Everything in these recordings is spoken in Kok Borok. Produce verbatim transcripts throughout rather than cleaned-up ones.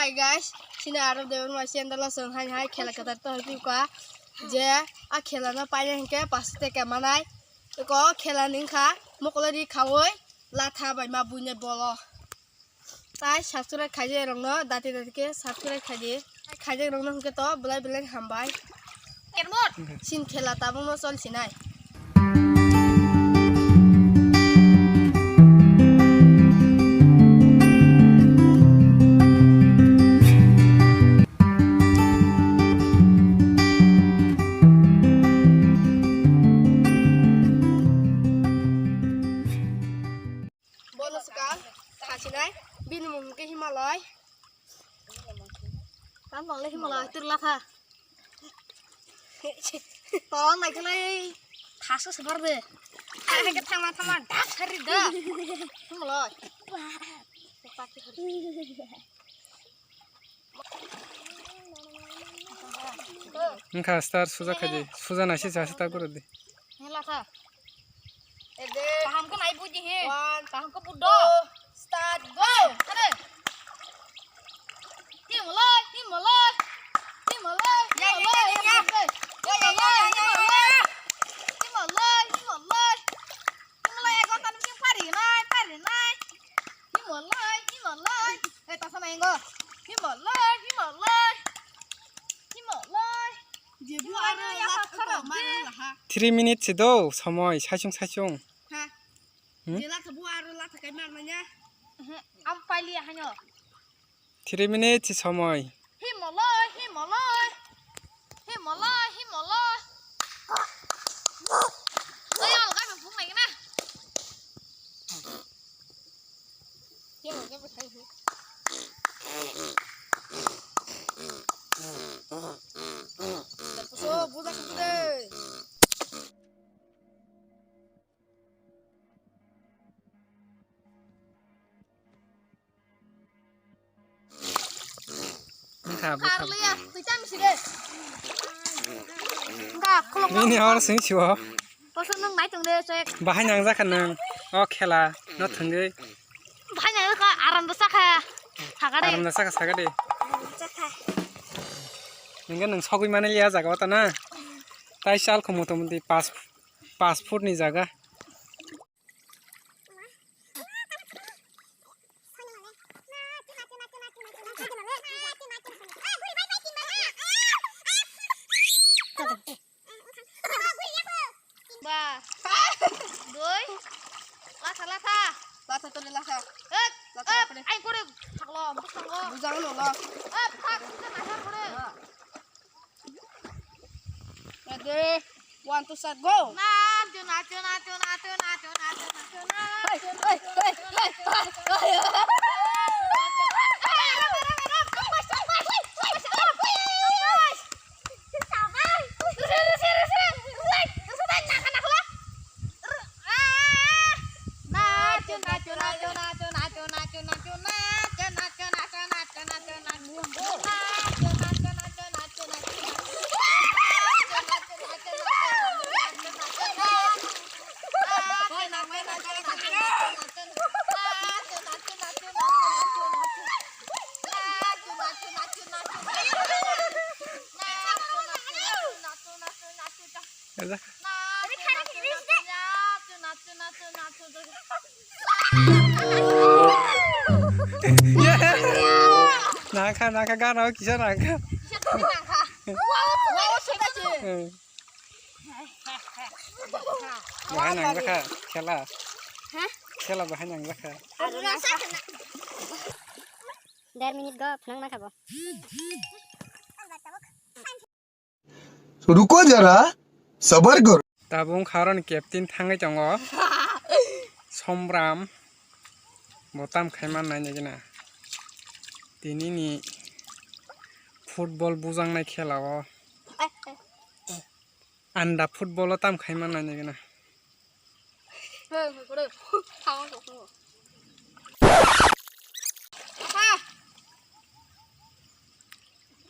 Hey guys, chini aro Debbarma channel o chwng hai hai khela kwtal to hai phi kha je a khela no paina hinkhe pash taka manai. Eko khela ni wngkha mokolo ri khaui latha bai ma buinai bolo. Tai subscribe khaijak rokno dati dati khe subscribe khaidi. Khaijak rokno hwnkhe to belai belai hambai. Sin khela tabukno chol sinai. Bono swkang thasinai, bini mung hwnkhe Himalay. Tamo le Himalay, tir latha. Tong naikhe lai thaso swpar de. Hai ke thangma thangma dak sari da. Himalay. Wngkha star suja khaidi, suja naisi chasi ta guru di. Hela tha. Ede. Kaham khe nai buji he. One, kaham khe buddo. Two, start, go. Are. Himalay, Himalay. Himalay, ya, ya, Himalay, ya, ya, ya. Himalay. Ya, ya, ya, ya, ya, ya. Himalay, Himalay. Himalay, ego tan khe pari nai, pari nai. Himalay, Himalay. Eh, tasa nai go. Himalay, Himalay. Himalay. Jebu aro ya, lat khorok ma laha. Three minutes se do, somoi, saichung, saichung. Ha. Hmm? Jela khe bo aro latha kai mar manya. Mhm. Am paili hanyo. Three minutes somoi. Himalay, Himalay. Himalay, Himalay. Ay, alga me phung lagi na. Himalay ke bethai hu. Dapuso, budak kude. Wngkha bwkha. Karliya, twi chami sige. Wngkha, khulok. Bini hor sing siwo. Bosong nung mai tong de, chek. Bahai nang jakha nang. O khela, no thangwi. Bahai nang jakha, aram da sakha. Sakade. Aram da sakha, sakade. Ningga nung sogwi mani liya jaga o ta na. Tai sal kho motamoti pas. Pas foot ni jaga. Ba. Doi. Latha, latha. Latha tole latha. Ek, latha ek, tole. Ai kore thaklo, bwskango. Bujang no lo. Ek, thak, thak, thak, kore. Ready? One, two, start, go! Nacho, nacho, nacho. Hey, hey, hey, hey, hey. Nangkha, nangkha, gana o kisa nangkha. Kisa nangkha. Wow, wow, seta se. Hmm. Bahai nangjakha, khela. Ha? Khela bahai nangjakha. Aruna sakna. Der minute go, phunang nangkha bo. Ruko jara, sabar karo. Tabuk kharoni captain thangwi tongo. Somram. Bo tam khai man nai nai gina. Tini ni football bujang nai khela o. Anda football o tam khai man nai nai gina.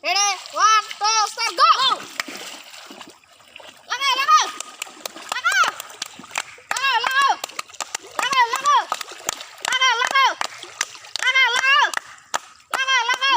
Ready, one, two, start, go! Laga, laga! Laga! Laga, laga! Laga, laga! Laga, laga! Laga, laga!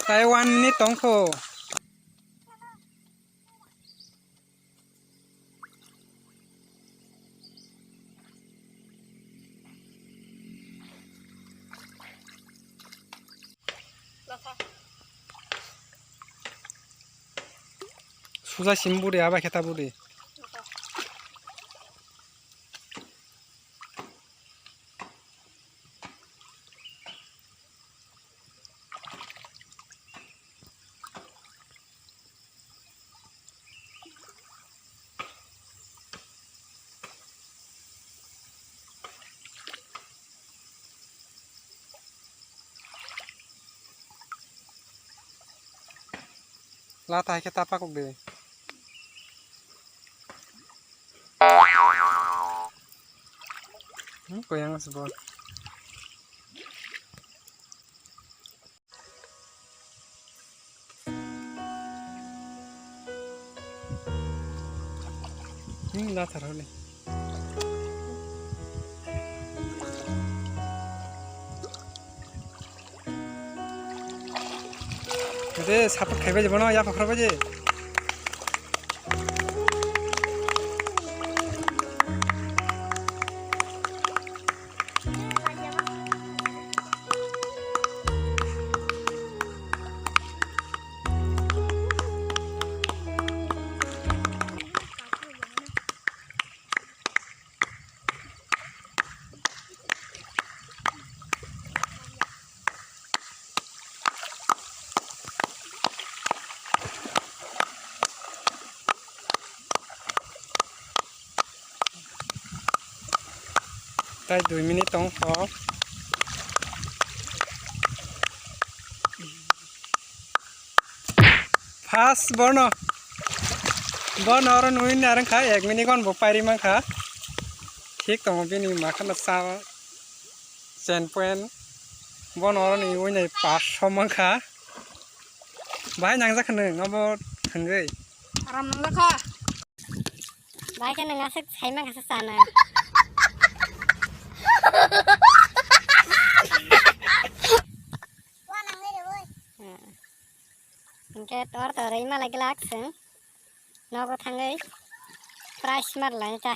Tai one minute tongkho. Suja sim buri, aba kheta buri. Lata hai khe ta pakok de. Hmm, koyang se bo. Hmm, lathar hole. Ede support khaibai je bono, ya pakhra bai je. Tai dui minute tong kho. First bono, bono oro nui narang kha, ek minute gon bo pairi man kha. Thik tongo bini makhano sa chen point. Bono oro ni ui nai pass so man kha. Bahai nangjak kha nwng obo thwngwi. Aram nangjak kha. Bahai khe nwng aswk sai man kha sa sana. Hinkhe tor tor rwi malai glak chwng nogo thangwi price mar lai ta.